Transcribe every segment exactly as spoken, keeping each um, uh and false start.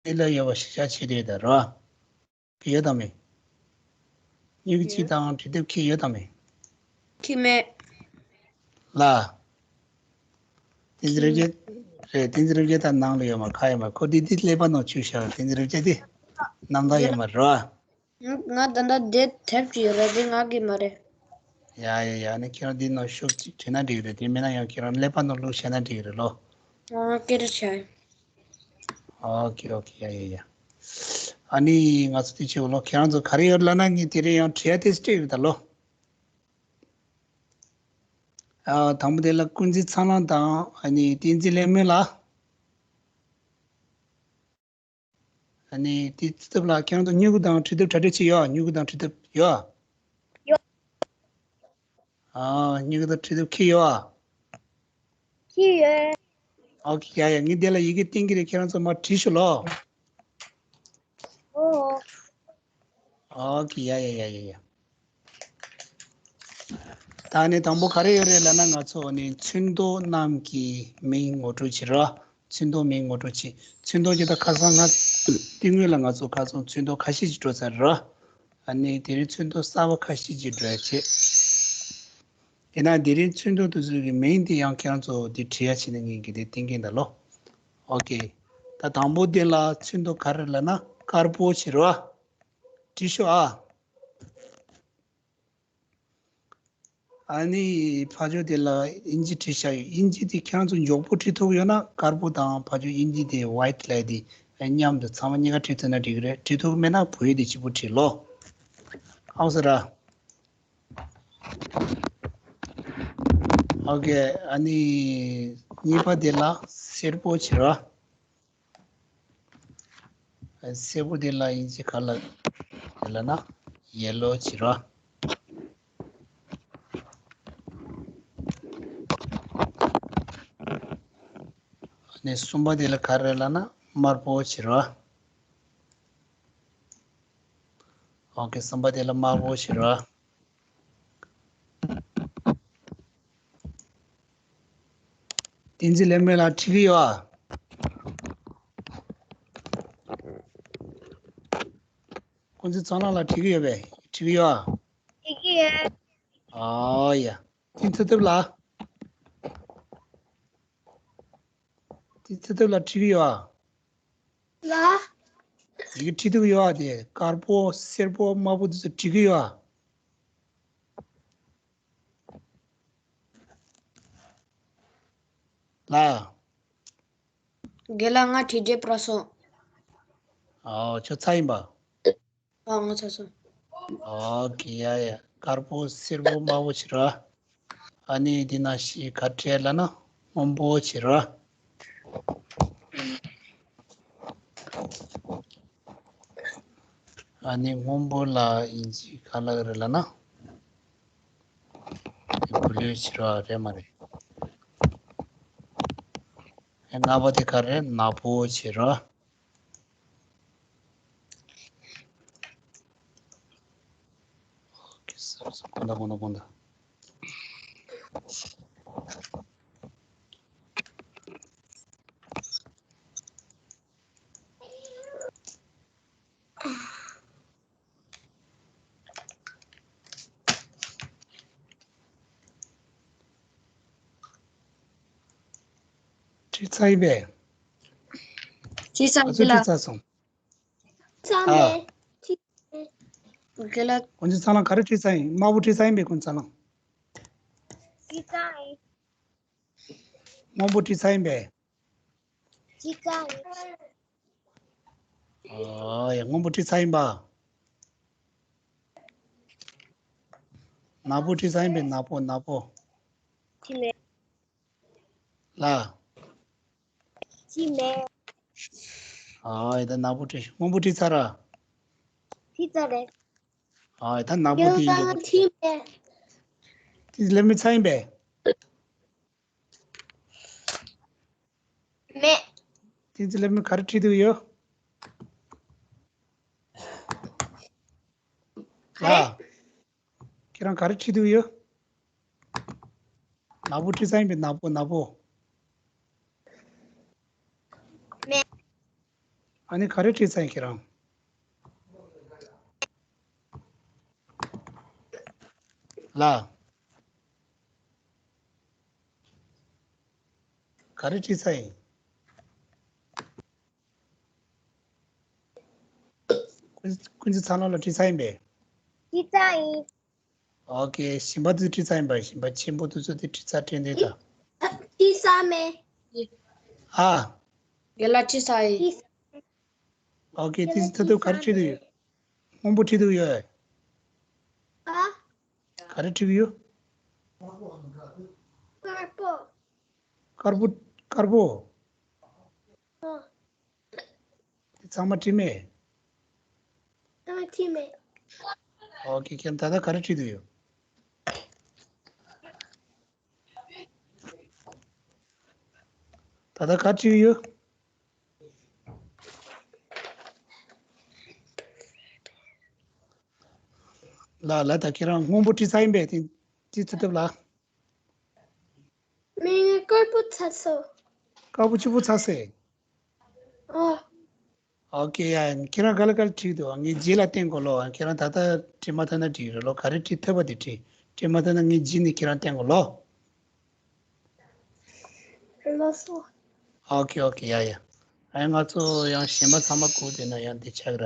འདི་ལ་ཡོད་པ་ཤེས་བྱ་བྱེད་དེ་ད་རོ། ཁྱེར་ཡོད་དམ་མེད། མྱུ་གུ་གཅིག་དང་བྲིས་དེབ་ཁྱེར་ཡོད་དམ་མེད། ཁྱེར་མེད། ལ། བསྟན་འཛིན་རབ་རྒྱས་རེད། བསྟན་འཛིན་རབ་རྒྱས་ད་ནང་ལ་ཡོད་མ། ཁ་ཡོད་མ། ཁོ་འདི་འདི་ཀླད་པ་ནང་བཅུག་བཞག་བསྟན་འཛིན་རབ་རྒྱས་དེ་ནང་ད་ཡོད་མ་རོ། ང་ད་ལྟ་དེབ་དེབ་ཅིག་ཡོད་རེད། དེ་ང་གི་མ་རེད། ཡ་ཡ་ཡ། ནི་ཁྱེད་རང་འདི་ནང་ཤོག་ཅིག་བྲིས་ན་འགྲིག་རེད། དེ་མིན་ན་ཡང་ཁྱེད་རང་ཀླད་པ་ནང་བླུགས་བྱས་ན་འགྲིག་རེད་ལོ། ང་སྐད་ཆ་བྱ། ཨོ་ཁེ་ཨོ་ཁེ། ཡ་ཡ་ཡ། ཨ་ནི་ང་ཚོ་དེ་བྱེད་ལོ། ཁྱེད་རང་ཚོ་ག་རེ་ཡོད་ལབ་ན་ངས་དེ་རིང་ཡང་བྲིས་ཡ་དེ་སྤྲད་ཡོད་ད་ལོ། ཨ་དང་པོ་དེ་ལ་ཀུན་གཟིགས་ཚ་ལང་དང་ཨ་ནི་བསྟན་འཛིན་ལེགས་སྨོན་ལ། ཨ་ནི་དེ་ཚོ་ལ་ཁྱེད་རང་ཚོ་མྱུ་གུ་དང་བྲིས་དེབ་གྲ་སྒྲིག་བྱས་ཡོད། མྱུ་གུ་དང་བྲིས་དེབ་ཡོད། ཡོད། ཨ་མྱུ་གུ་དང་བྲིས་དེབ་ཁྱེར་ཡོད། ཁྱེར་ཡོད། ཨོ་ཁེ། ཡ་ཡ། ངས་དེ་ལ་ཡི་གེ་བསྟན་གྱི་རེད། ཁྱེད་རང་ཚོ་མར་བྲིས་ཤོག་ལོ། ཨོ། ཨོ་ཁེ། ཡ་ཡ་ཡ་ཡ་ཡ། ད་ནི་དང་པོ་ག་རེ་ཡོད་རེད་ལབ་ན། ང་ཚོ་ནི་ཚོན་མདོག་རྣམས་ཀྱི་མིང་ངོ་སྤྲོད་བྱེད་རོགས། ཚོན་མདོག་མིང་ངོ་སྤྲོད་བྱེད། ཚོན་མདོག་ཅིག་ད་ཁ་སང་ང་དེ་སྔོན་ལ་ང་ཚོ་ཁ་སང་ཚོན་མདོག་ཁ་ཤས་ཅིག་འགྲོ་ཚར་རོགས། ཨ་ནི་དེ་རིང་ཚོན་མདོག་གསར་པ་ཁ་ཤས་ཅིག་འགྲོ་ཡ་བྱེད། དེས་ན་དེ་རིང་ཚོན་མདོག་དེ་ཚོ་གི་མིང་དེ་ཡང་ཁྱེད་རང་ཚོ་དེ་བྲིས་ཡ་བྱས་ནས་ངས་གི་དེ་བསྟན་གྱིན་ད་ལོ། ཨོ་ཁེ། ད་དང་པོ་དེ་ལ་ཚོན་མདོག་ག་རེ་ལབ་ན་དཀར་པོ་བྱེད་རོགས། བྲིས་ཤོག་ཨ། ཨ་ནི་ཕ་ཇོ་དེ་ལ་ཨིན་ཇི་བྲིས་བཞག་ཡོད། ཨིན་ཇི་དེ་ཁྱེད་རང་ཚོ་མགྱོགས་པོ་བྲིས་ཐུབ་ཡོད་ན་དཀར་པོ་དང་ཕ་ཇོ་ཨིན་ཇི་དེ་ཝའིཊ་ལབ་དེ་མཉམ་དུ་ཚང་མ་གཉིས་ཀ་བྲིས་ཐུབ་ན་འགྲིག་གི་རེད། བྲིས་ཐུབ་མེད་ན་བོད་ཡིག་དེ་གཅིག་པུ་བྲིས་ལོ། ཨང་སོ་ར། ཨོ་ཁེ། ཨ་ནི་གཉིས་པ་དེ་ལ་སེར་པོ་བྱེད་རོགས། སེར་པོ་དེ་ལ་ཨིན་ཇི་ག་ལབ་རེད་ལབ་ན་ཡེ་ལོ་བྱེད་རོགས། ཨ་ནི་གསུམ་པ་དེ་ལ་ག་རེ་ལབ་ན་དམར་པོ་བྱེད་རོགས། ཨོ་ཁེ། གསུམ་པ་དེ་ལ་དམར་པོ་བྱེད་རོགས། བསྟན་འཛིན་ལེགས་སྨོན་ལགས་བྲིས་ཀྱི་ཡོད་ཨ། ཀུན་གཟིགས་ཚ་ལང་ལགས་བྲིས་ཀྱི་ཡོད་པས། བྲིས་ཀྱི་ཡོད་ཨ། བྲིས་ཀྱི་ཡོད། ཨོ་ཡ། བསྟན་འཛིན་ཚེ་ཐུབ་ལགས། བསྟན་འཛིན་ཚེ་ཐུབ་ལགས་བྲིས་ཀྱི་ཡོད་ཨ། ལགས། ཡི་གེ་བྲིས་ཐུབ་ཀྱི་ཡོད་ཨ། དེ་དཀར་པོ་སེར་པོ་དམར་པོ་དེ་ཚོ་བྲིས་ཀྱི་ཡོད་ཨ། ལགས། རྒན་ལགས། ང་བྲིས་རྗེས་པར་སོང་། ཨོ། ཁྱོད་ཚར་ཡིན་པ། ཨོ། ང་ཚར་སོང་། ཨོ་ཁེ། ཡ་ཡ། དཀར་པོ་སེར་པོ་དམར་པོ་བྱེད་རོགས། ཨ་ནི་འདི་ན་ཤི་ག་བྲིས་ལབ་ན་སྔོན་པོ་བྱེད་རོགས། ཨ་ནི་སྔོན་པོ་ལ་ཨིན་ཇི་ག་ལབ་རེད་ལབ་ན། བུ་ལོན་བྱེད་རོགས་རེད་མ་རེད། ལྔ་པ་དེ་ག་རེ་རེད། ནག་པོ་བྱེད་རོགས། ཨོ་ཁེ། གོ་ད་གོ་ད་གོ་ད། བྲིས་ཚར་ཡིན་པས། བྲིས་ཚར་ཡིན་ལ། ཨ་ཚོ་བྲིས་ཚར་སོང་། ཚར་ཨ། མེད། བྲིས་མེད། རྒན་ལགས། ཀུན་གཟིགས་ཚ་ལང་ག་རེ་བྲིས་ཚར་ཡིན། དམར་པོ་བྲིས་ཚར་ཡིན་པས། ཀུན་གཟིགས་ཚ་ལང་། བྲིས་ཚར་ཡིན། སྔོན་པོ་བྲིས་ཚར་ཡིན་པས། བྲིས་ཚར་ཡིན། ཨ་ཡ། སྔོན་པོ་བྲིས་ཚར་ཡིན་པ། ནག་པོ་བྲིས་ཚར་ཡིན་པས། ནག་པོ། ནག་པོ། བྲིས་མེད། ལ། བྲིས་མེད། ཨ་ཡ། ད་ནག་པོ་བྲིས། སྔོན་པོ་བྲིས་ཚར་ར། བྲིས་ཚར་རེད། ཨ་ཡ། ད་ནག་པོ་དེ་ཡིན་འགྲོ། བྲིས་མེད། དེ་ལབ་མི་ཚར་ཡིན་པས། མེད། བསྟན་འཛིན་ལེགས་སྨོན་ག་རེ་བྲིས་འདུག་ཡོད། ག་རེ། ལ། ཁྱེད་རང་ག་རེ་བྲིས་འདུག་ཡོད། ནག་པོ་བྲིས་ཚར་ཡིན་པས། ནག་པོ། ནག་པོ། མེད། ཨ་ནི་ག་རེ་བྲིས་ཚར་ཡིན་ཁྱེད་རང་། ལ། ག་རེ་བྲིས་ཚར་ཡིན། ཀུན་ཀུན་གཟིགས་ཚང་ལགས་ལ་བྲིས་ཚར་ཡིན་པས། བྲིས་ཚར་ཡིན། ཨོ་ཀེ། གཞན་པ་དེ་བྲིས་ཚར་ཡིན་པ། གཞན་པ་ཆེན་པོ་དེ་ཚོ་དེ་བྲིས་ཚར་དྲན་དེ་ད། བྲིས་ཚར་མེད། ཨ། ཡ་ལ་བྲིས་ཚར་ཡིན། ཨོ་ཀེ། དེ་ཚོ་ཐ་དུ་ག་རེ་བྲིས་འདུག་ཡོད། སྔོན་པོ་བྲིས་འདུག་ཡོད། ཨ། ག་རེ་བྲིས་ཡོད། དཀར་པོ། དཀར་པོ་དཀར་པོ། ཨ། དེ་ཚང་མ་བྲིས་མེད། ཚང་མ་བྲིས་མེད། ཨོ་ཀེ། ཁྱེད་ད་ལྟ་ག་རེ་བྲིས་འདུག་ཡོད། ད་ལྟ་ག་བྲིས་ཡོད། ལ་ལ་ད་ཁྱེད་རང་སྔོན་པོ་བྲིས་ཚར་ཡིན་པས། དེ་བྲིས་ཚར་ཐུབ་ལ། མིང་དཀར་པོ་ཚར་སོང་། དཀར་པོ་ཆེན་པོ་ཚར་སོང་། ཨོ། ཨོ་ཀེ། ཡ། ཁྱེད་རང་ག་ལ་ག་ལ་བྲིས་འདུག་ངས་རྗེས་ལ་བསྟན་དགོས་ལོ། ཁྱེད་རང་ད་ལྟ་བྲིས་མ་ཐུབ་ན་འགྲིག་རེད་ལོ། ག་རེ་བྲིས་ཐུབ་པ་དེ་བྲིས། བྲིས་མ་ཐུབ་ན་ངས་རྗེས་ནས་ཁྱེད་རང་བསྟན་དགོས་ལོ། ལགས་སོ། ཨོ་ཀེ། ཨོ་ཀེ། ཡ་ཡ། ཨ་ང་ཚོ་ཡང་གཞན་པ་ཚང་མ་སྒུག་བསྡད་ན་ཡང་འདི་ཆགས་ར།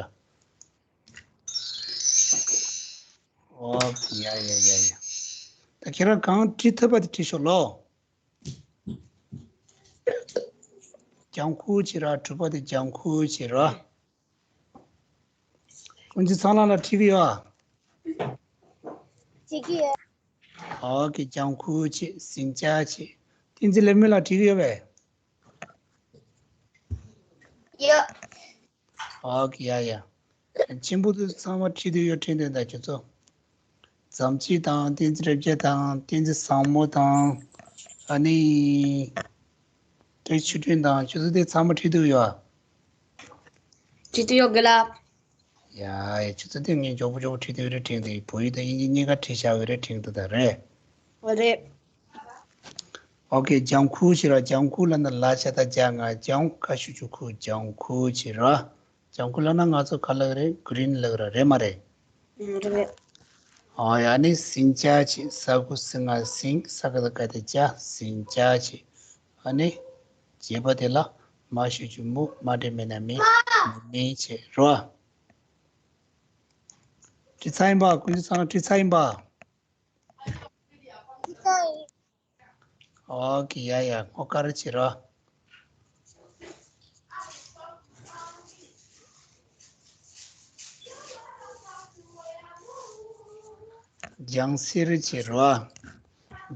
ཨོ་ཀེ། ཡ་ཡ་ཡ་ཡ། ད་ཁྱེད་རང་གང་བྲིས་ཐུབ་པ་དེ་བྲིས་ཤོག་ལོ། ལྗང་ཁུ་བྱེད་ར། དྲུག་པ་དེ་ལྗང་ཁུ་བྱེད་ར། ཀུན་གཟིགས་ཚང་ལགས་ལ་བྲིས་གི་ཡོད། བྲིས་གི་ཡོད། ཨོ་ཀེ། ལྗང་ཁུ་བྱེད། ཟིང་ཆ་བྱེད། བསྟན་འཛིན་ལེགས་སྨོན་ལ་བྲིས་གི་ཡོད་པས། ཡོད། ཨོ་ཀེ། ཡ་ཡ། ཆེན་པོ་དེ་ཚང་མ་བྲིས་དུས་ཡོད་དྲན་དོན་དང་ཁྱོད་ཚོ། འཛམ་གཅིག་དང་བསྟན་འཛིན་རབ་རྒྱས་དང་བསྟན་འཛིན་བཟང་མོ་དང་། ཨ་ནི། བཀྲ་ཤིས་ཆོས་སྒྲོན་དང་ཁྱོད་ཚོ་དེ་ཚང་མ་བྲིས་དུས་ཡོད། བྲིས་དུས་ཡོད་དགེ་ལགས། ཡ་ཡ། ཁྱོད་ཚོ་དེ་ངས་མགྱོགས་པོ་མགྱོགས་པོ་བྲིས་དུས་ཡོད་དྲན་དུས་བོད་ཡིག་དང་དབྱིན་ཇི་གཉིས་ཀ་བྲིས་བཞག་ཡོད་རེད་དྲན་དུས་ད་རེད། ཨོ་རེད། ཨོ་ཀེ། ལྗང་ཁུ་བྱེད་ར། ལྗང་ཁུ་ལབ་ན་ལ་ཇ་བཏགས་ལྗང་། ང་ལྗང་ཀ་ཤུ་ཆུ་ཁུ། ལྗང་ཁུ་བྱེད་ར། ལྗང་ཁུ་ལབ་ན་ང་ཚོ་ག་ལབ་རེད། གི་རིན་ལབ་ར། རེད་མ་རེད། ཨང་། རེད། ཨོ་ཡ། ནི་ཟིང་ཆ་བྱེད། ས་གུ་སི་ང་ཟིང་། ས་ག་བཏགས་སྐ་ཏི་སྐྱ། ཟིང་ཆ་བྱེད། ཨ་ནི་བརྒྱད་པ་དེ་ལ་མ་ཤུ་ཆུ་མུ། མ་འབྲེལ་མེད་ན་མེ། མེ་བྱེད་ར། བྲིས་ཚར་ཡིན་པ། ཀུན་གཟིགས་ཚང་ལགས་བྲིས་ཚར་ཡིན་པ། ཨོ་ཀེ། ཡ་ཡ། སྔོ་དཀར་བྱེད་རོགས། ལྗང་སེར་བྱེད་རོགས།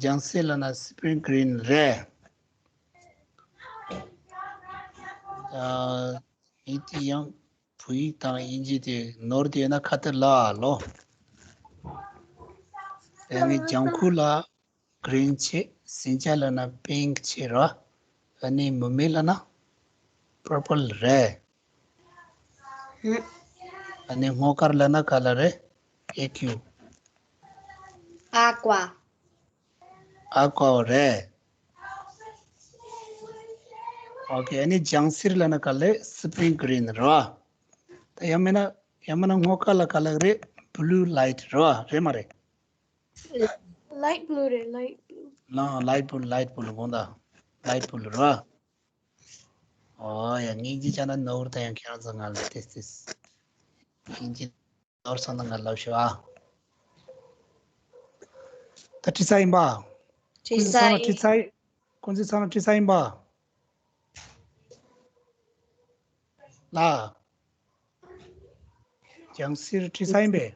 ལྗང་སེར་ལབ་ན་སི་པིང་གི་རིན་རེད། ཨ། ཡིན་དེ་ཡང་བོད་ཡིག་དང་དབྱིན་ཇི་དེ་ནོར་དེ་ཡོད་ན་ཁ་ཏ་ལ་ལོ། ཡང་ངས་ལྗང་ཁུ་ལ་གི་རིན་བྱེད། ཟིང་ཆ་ལབ་ན་པིང་གི་བྱེད་རོགས། ཨ་ནི་མུ་མེད་ལབ་ན་པར་པལ་རེད། ཨ་ནི་སྔོ་དཀར་ལབ་ན་ག་ལ་རེད། ཨེ་ཀིའུ། ཨ་ཀུ་ཨ། ཨ་ཀུ་ཨ་རེད། ཨོ་ཀེ། ཨ་ནི་ལྗང་སེར་ལབ་ན་ག་ལ་རེད། སི་པིང་གི་རིན་རེད་བ། ད་ཡང་མིན་ན་ཡང་མིན་ན་སྔོ་དཀར་ལ་ག་ལ་རེད། བྷུ་ལུ་ལའིཊ་རེད་བ། རེད་མ་རེད། ལའིཊ་བྷུ་ལུ་རེད། ལའིཊ་བྷུ་ལུ། ལ་ལའིཊ་བྷུ་ལུ། ལའིཊ་བྷུ་ལུ་དགོངས་དག་ལའིཊ་བྷུ་ལུ་རེད་བ། ཨོ་ཡ། ངེད་ཀྱི་ཅ་ན་ནོར་ད་ཡང་ཁྱེད་རང་ཚོ་ང་ལ་ཏེས་ཏེས་ཡིན་གྱི། ནོར་སོང་ན་ང་ལབ་ཤོག་ཨ། ད་བྲིས་ཚར་ཡིན་པ། བྲིས་ཚར་ཡིན། ཀུན་གཟིགས་ཚང་ལགས་བྲིས་ཚར་ཡིན། ཀུན་གཟིགས་ཚང་ལགས་བྲིས་ཚར་ཡིན་པ། ལ། ལྗང་སེར་བྲིས་ཚར་ཡིན་པས།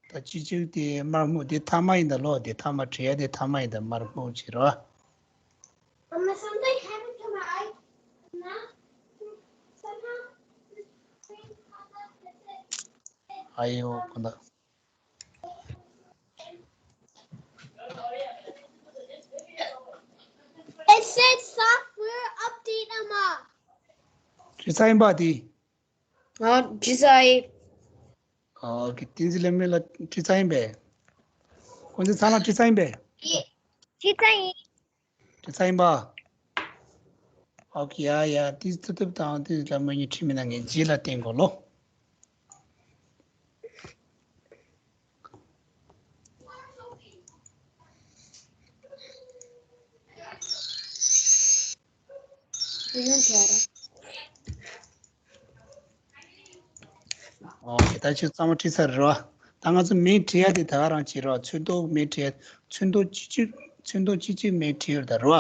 ད་སྤྱི་གཅིག་དེ་དམར་སྨུག་དེ་ཐ་མ་ཡིན་ད་ལོ། དེ་ཐ་མ་བྲིས་ཡ་དེ་ཐ་མ་ཡིན་ད། དམར་སྨུག་བྱེད་རོགས། ཨ་ཡོ་ཁོ་ད། It said software update, Emma. བྲིས་ཚར་ཡིན་པ་དེ། ཨ། བྲིས་ཚར་ཡིན། ཨོ་ཀེ། བསྟན་འཛིན་ལེགས་སྨོན་ལ་བྲིས་ཚར་ཡིན་པས། ཁོང་ཚོ་ཚང་མ་བྲིས་ཚར་ཡིན་པས། ཡེ། བྲིས་ཚར་ཡིན། བྲིས་ཚར་ཡིན་པ། ཨོ་ཁེ། ཡ་ཡ། དེ་ཐུབ་ཐུབ་དང་དེ་ལ་མོ་གཉིས་བྲིས་མེད་ན་ངས་རྗེས་ལ་བསྟན་དགོས་ལོ། ཨོ་ཁེ། ད་ཁྱོད་ཚང་མ་བྲིས་ཚར་རེད་བ། ད་ང་ཚོ་མིང་བྲིས་ཡ་དེ་ད་ག་རང་བྱེད་རོགས། ཚོན་མདོག་མིང་བྲིས་ཡ། ཚོན་མདོག་གཅིག་གཅིག་ཚོན་མདོག་གཅིག་གཅིག་མིང་བྲིས་ཡོད་ད་རེད་བ།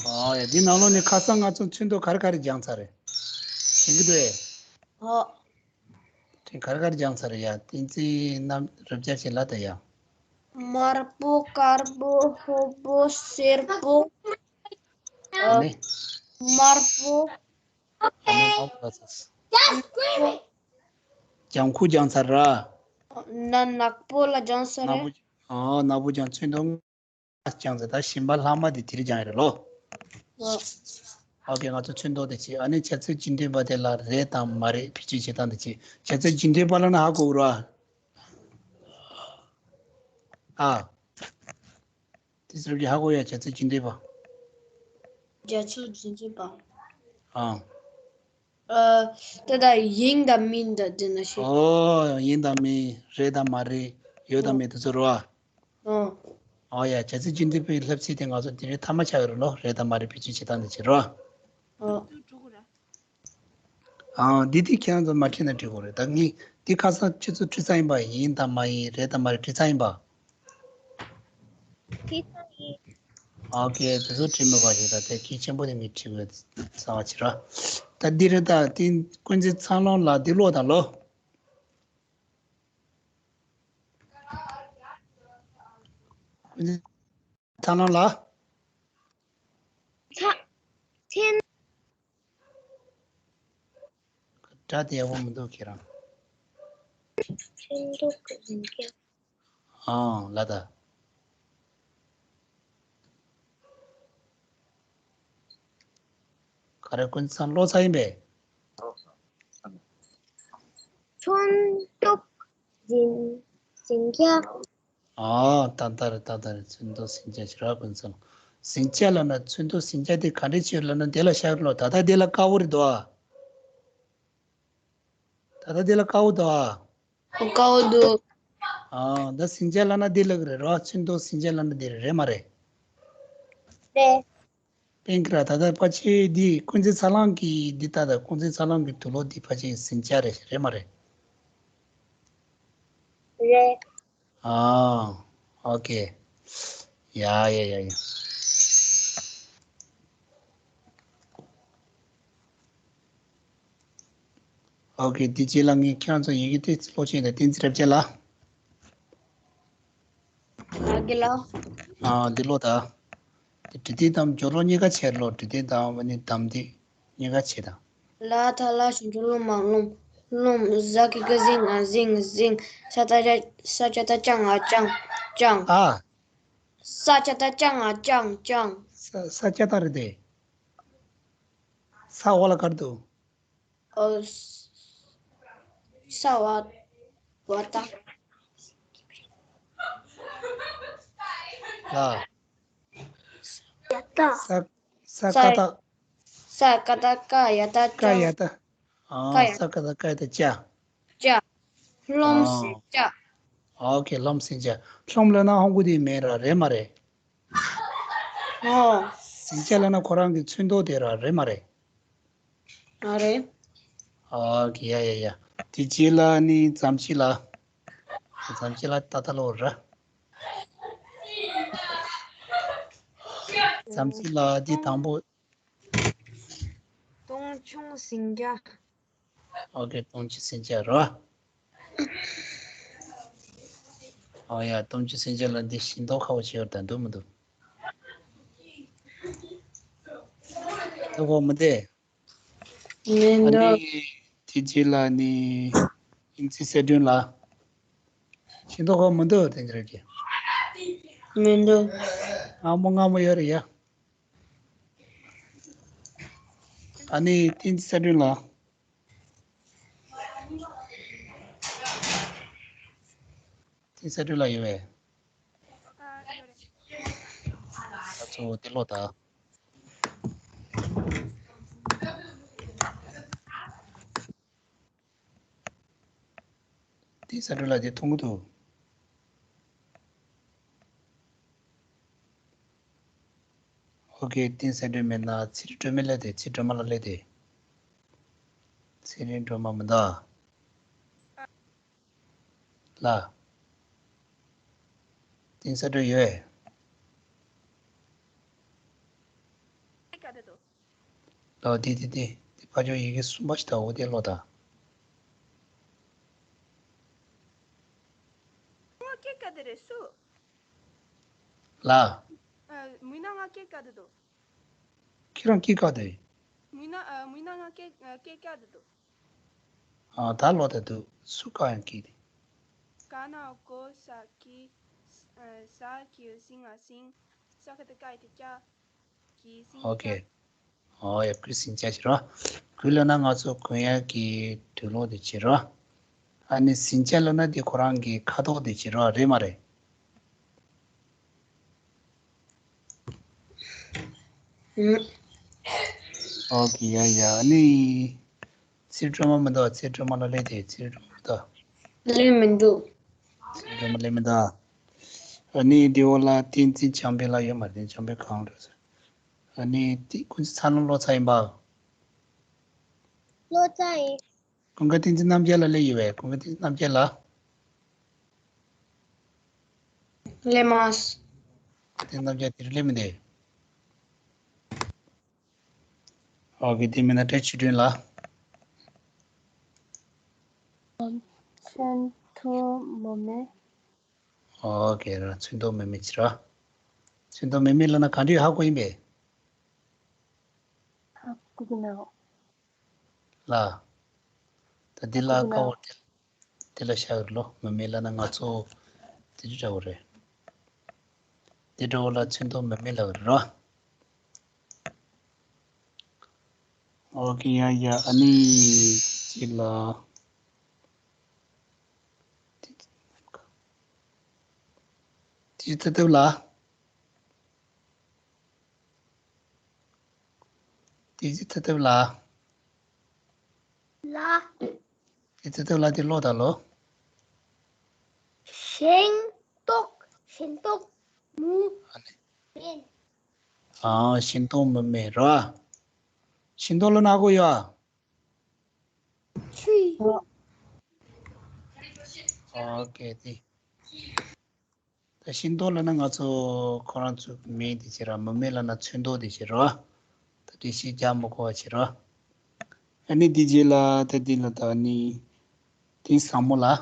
ཨོ་ཡ། འདི་ནང་ལོགས་ནས་ཁ་སང་ང་ཚོ་ཚོན་མདོག་ག་རེ་ག་རེ་སྦྱངས་ཚར་རེད། དྲན་གྱི་འདུག་ཨེ། ཨོ། དེ་ག་རེ་ག་རེ་སྦྱངས་ཚར་རེད་ཡ། བསྟན་འཛིན་རྣམ་རབ་རྒྱལ་གྱི་ལ་ད་ཡ། དམར་པོ། དཀར་པོ། ཧོ་པོ། སེར་པོ། ཨ་ནི། དམར་པོ། ཨ་ནི་དམར་པོ་ལ་ཚ། ལྗང་ཁུ་སྦྱངས་ཚར་ར། ན་ནག་པོ་ལ་སྦྱངས་ཚར་ནག་རེད། པོ། ཨ་ནག་པོ་སྦྱངས། ཚོན་མདོག་སྦྱངས་ཚར། ད་གཞན་པ་ལྷག་མ་དེ་དེ་རིང་སྦྱངས་ཡོད་རེད་ལོ། ཨོ། ཨོ་ཁེ། ང་ཚོ་ཚོན་མདོག་དེ་བྱེད། ཨ་ནི་བྱ་ཚིག་རྒྱུན་མཐུད་པ་དེ་ལ་རེད་དང་མ་རེད་བེད་སྤྱོད་བྱེད་སྟངས་དེ་བྱེད། བྱ་ཚིག་རྒྱུན་མཐུད་པ་ལབ་ན་ཧ་གོ་གི་རེད་བ། ཨ། དེ་ཚོར་གྱི་ཧ་གོ་ཡ། བྱ་ཚིག་རྒྱུན་མཐུད་པ། བྱ་ཚིག་རྒྱུན་མཐུད་པ། ཨ། ཨ། དེ་ད་ཡིན་དང་མིན་དང་དེ་ན་ཤེས། ཨོ། ཡིན་དང་མིན། རེད་དང་མ་རེད། ཡོད་དང་མེད། དེ་ཚོ་རེད་བ། ཨོ། ཨོ་ཡ། བྱ་ཚིག་རྒྱུན་མཐུད་པའི་བསླབ་ཚིགས་དེ་ང་ཚོ་དེ་རིང་མཐའ་མ་ཆགས་ཡོད་རེད་ལོ། རེད་དང་མ་རེད་བེད་སྤྱོད་བྱེད་སྟངས་དེ་བྱེད་རོགས། ཨོ། ཨང་། འདི་དེ་ཁྱེད་རང་ཚོ་མ་བྲིས་ན་འགྲིག་གི་རེད། ད་ངས་འདི་ཁ་སང་ཁྱེད་ཚོ་བྲིས་ཚར་ཡིན་པ། ཡིན་དང་མ་ཡིན། རེད་དང་མ་རེད་བྲིས་ཚར་ཡིན་པ། བྲིས་ཚར་ཡིན། ཨོ་ཁེ། དེ་ཚོ་བྲིས་མེད་པ་ཞིག་ད་དེ་གལ་ཆེན་པོ་དེ་ངས་བྲིས་དགོས་བསམ་པ་བྱེད་ར། ད་འདི་རེད། ད་དེ་ཀུན་གཟིགས་ཚ་ལོང་ལགས་འདི་ཀློག་དང་ལོ། ཀུན་གཟིགས་ཚ་ལོང་ལགས། ཚ། ཚན། སྒྲ་དེ་ཡག་པོ་མི་འདུག་ཁྱེད་རང་། ཚོན་མདོག་གི་ཡིན་ཀྱང་། ཨང་། ལ་ད། ག་རེ། ཀུན་གཟིགས་ཚ་ལོང་ཚར་ཡིན་པས། ཚོན་མདོག་ཟིན་ཟིན་ཀྱང་། ཨ། ཏག་ཏག་རེད། ཏག་ཏག་རེད། ཚོན་མདོག་ཟིན་ཆ་ཞིག་རག་ཀུན་སོང་། ཟིན་ཆ་ལབ་ན། ཚོན་མདོག་ཟིན་ཆ་དེ་ག་འདྲ་ཞིག་ལབ་ན་དེ་ལ་ཤར་ལོ། ད་ལྟ་དེ་ལ་དཀར་པོ་རེད་དོ། ད་ལྟ་དེ་ལ་དཀར་པོ་དོ། དཀར་པོ་འདུག་ཨ། ད་ཟིན་ཆ་ལབ་ན་དེ་ལ་གི་རེད་རོ། ཚོན་མདོག་ཟིན་ཆ་ལབ་ན་དེ་རེད། རེད་མ་རེད། རེད། པིང་ཀི་ར། ད་ལྟ་ཕལ་ཆེར་འདི་ཀུན་གཟིགས་ཚ་ལོང་གི་འདི། ད་ལྟ་ཀུན་གཟིགས་ཚ་ལོང་གི་དུག་ལོག་འདི་ཕལ་ཆེར་ཟིན་ཆ་རེད། རེད་མ་རེད། རེད། ཨ། ཨོ་ཁེ། ཡ་ཡ་ཡ་ཡ། ཨོ་ཁེ། འདི་རྗེས་ལ་ངས་ཁྱེད་རང་ཚོ་ཡི་གེ་དེ་ཀློག་ཆེད་དུ་བསྟན་འཛིན་རབ་རྒྱས་ལ། ཨ། དགེ་ལགས། ཨ། འདི་ཀློག་ད། འདི་འབྲི་དེབ་དང་སྦྱོར་ཀློག་གཉིས་ཀ་བྱེད་ལོ། འབྲི་དེབ་དང་ཨ་ནི་གདམས་དེབ་གཉིས་ཀ་བྱེད་དང་། ལ་ད་ལ་ཞབས་ཀྱུ་ལོ་མ་ལོང་། ལོང་། ཟ་གི་གུ་ཟིང་། ཨ། ཟིང་། ཟིང་། ས་ད་ལྕགས། ས་ཀྱ་ད་ལྕགས། ཨ། ལྕགས། ལྕགས། ཨ། ས་ཀྱ་ད་ལྕགས། ཨ། ལྕགས། ལྕགས། ས། ས་ཀྱ་ད་རེད་དེ། ས་འོག་ལ་ག་རེ་འདུག་ཨོ། ས་བ་བ་ད། ལ། ཡ་ད། ས། ས་ཀ་ད། ས་ཀ་ད་ཀ་ཡ་ད་ཀ་ཡ་ད། ཨ། ཀ་ཡ། ས་ཀ་ད་ཀ་ཡ་ད་ལྕགས། ལྕགས། ལྷུམས་ཟིན་ལྕགས། ཨོ་ཁེ། ལྷུམས་ཟིན་ལྕགས། ལྷུམས་ལབ་ན་ཧོང་ཀུ་དེ་མེད་ར། རེད་མ་རེད། ཨོ། ཟིན་ལྕགས་ལབ་ན་ཁོ་རང་གི་ཚོན་མདོག་དེ་ར། རེད་མ་རེད། ཨ་རེད། ཨོ་ཁེ། ཡ་ཡ་ཡ། དེ་རྗེས་ལ་ནི་ཛམ་ཤིང་ལགས། ཛམ་ཤིང་ལགས་ད་ལྟ་ལོ་ར། ཛམ་ཤིང་ལགས་འདི་དང་པོ། སྟོང་ཆུང་ཟིན་ལྕགས། ཨོ་ཁེ། སྟོང་ཆུང་ཟིན་ལྕགས་ར། ཨོ་ཡ། སྟོང་ཆུང་ཟིན་ལྕགས་ལ་འདི་ཤིང་ཏོག་ཁ་བོ་ཞིག་ཡོད་ད། འདུག་མི་འདུག་འདུག་གོ་མི་འདུག་མི་འདུག་ཨ་ནི་དེ་རྗེས་ལ་ནི་ཨིན་ཙི་གསལ་སྒྲོན་ལགས། ཤིང་ཏོག་ཁ་བོ་མི་འདུག་དེ་འདྲ་གི། མི་འདུག་སྔ་མོ་སྔ་མོ་ཡོད་རེད་ཡ། ཨ་ནི་བསྟན་འཛིན་གསལ་སྒྲོན་ལགས། ཨ་ས་སྒྲོལ་ལགས་ཡོད་པས། ཨ་ཡོད་རེད། ད་གཙོ་བོ་དེ་ཀློག་དང་། དེ་ས་སྒྲོལ་ལགས་དེ་མཐོང་གི་འདུག་ཨོ་ཁེ། བསྟན་ས་སྒྲོལ་མེད་ན་ཚེ་རིང་སྒྲོལ་མ་སླེབས་དེ། ཚེ་རིང་སྒྲོལ་མ་ལ་སླེབས་དེ། ཚེ་རིང་སྒྲོལ་མ་མི་འདུག་ལ། བསྟན་ས་སྒྲོལ་ཡོད། ལ། དེ་དེ་དེ་དེ་ཕ་ཇོ་ཡི་གེ་གསུམ་པ་ཞིག་དང་འོ་དེ་ཀློག་དང་། ང་སྐད་ག་དེ་རེད་སུ། ལ། ཨ། མུན་ནག་ང་སྐད་ག་དེ་འདུག་ཁྱེད་རང་སྐད་ག་དེ། མུན་ནག་ཨ། མུན་ནག་ང་སྐད་ཨ། སྐད་ག་དེ་འདུག་ཨ། ད་ཀློག་དང་འདུག་སུ་ག་ཡང་སྐད་དེ། ག་ན་གོ་ས་ཀི། ཨ། ས་ཀི་སིང་ང་སིང་། ས་ཁ་ཏ་ཀ་ཡ་ཏ་སྐྱ། ཀི་སིང་ཨོ་ཁེ། སྐྱ། ཨོ་ཡ། ཀུན་ཟིང་སྐྱ་ཞེས་རོ། ཀུན་ལབ་ན་ང་ཚོ་གུང་ཡ་གི་དུག་སློག་དེ་བྱེད་རོ། ཨ་ནི་ཟིང་སྐྱ་ལབ་ན་དེ་ཁོ་རང་གི་ཁ་དོག་དེ་བྱེད་རོ། རེད་མ་རེད། ཨོ་ཁེ། ཡ་ཡ། ཨ་ནི་ཚེ་རིང་སྒྲོལ་མ་མི་འདུག་ཚེ་རིང་སྒྲོལ་མ་ལ་སླེབས་དེ། ཚེ་རིང་སྒྲོལ་མ་མི་འདུག་སླེབས་མི་འདུག་ཚེ་རིང་སྒྲོལ་མ་སླེབས་མི་འདུག་ཨ་ནི་དེ་འོག་ལ་བསྟན་འཛིན་བྱམས་པའི་ལགས་ཡོད་མ་རེད། བྱམས་པའི་གང་རེད། ཨ་ནི་དེ་ཀུན་གྱི་ཚ་ལམ་ཀློག་ཚར་ཡིན་པ། ཀློག་ཚར་ཡིན། ཀུན་དགའ་བསྟན་འཛིན་རྣམ་རྒྱལ་ལགས་སླེབས་ཡོད་པས། ཀུན་དགའ་བསྟན་འཛིན་རྣམ་རྒྱལ་ལགས། སླེབས་མ་སོང་། བསྟན་འཛིན་རྣམ་རྒྱལ་དེ་རིང་སླེབས་མི་འདུག་ཨོ་ཁེ། དེ་མིན་ན་བཀྲ་ཤིས་ཆོས་སྒྲོན་ལགས། ཚོན་མཐོང་མུ་མེད། ཨོ་ཁེ། ར། ཚོན་མཐོང་མུ་མེད་བྱེད་རོ། ཚོན་མཐོང་མུ་མེད་ལབ་ན་ག་འདྲ་ཡོད་ཧ་གོ་ཡིན་པས། ཧ་གོ་གི་མེད། ལ། ད་འདི་ལ་ཀ་བོ་དེ་དེ་ལ་བཞག་རོ། མུ་མེད་ལབ་ན་ང་ཚོ་དེ་འདྲ་བོ་རེད། དེ་འདྲ་བོ་ལ་ཚོན་མཐོང་མུ་མེད་ལབ་རོ། ཨོ་ཁེ། ཡ་ཡ། ཨ་ནི་ཅི་ལ། དེ་ཚོ་ཐུབ་ལ། དེ་ཚོ་ཐུབ་ལ། ལ། དེ་ཚོ་ཐུབ་ལ། དེ་ཀློག་དང་ལོ། ཤིང་ཏོག་ཤིང་ཏོག་མུ་མེད། ཨ། ཤིང་ཏོག་མུ་མེད་རོ། ཤིང་ཏོག་ལབ་ན་ཧ་གོ་ཡོད་ཨ། ཆུ། ཨོ་ཁེ། དེ། ད་ཤིང་ཏོག་ལབ་ན་ང་ཚོ་ཁོ་རང་ཚོ་མེ་དེ་བྱེད་ར། མུ་མེད་ལབ་ན་ཚོན་མདོག་དེ་བྱེད་རོ། ད་དེ་ཤིང་རྒྱ་མི་གོ་བ་བྱེད་རོ། ཨ་ནི་དེ་རྗེས་ལ་ད་དེ་ལ་ད་ནི་དེང་སང་མོ་ལ། ཨ།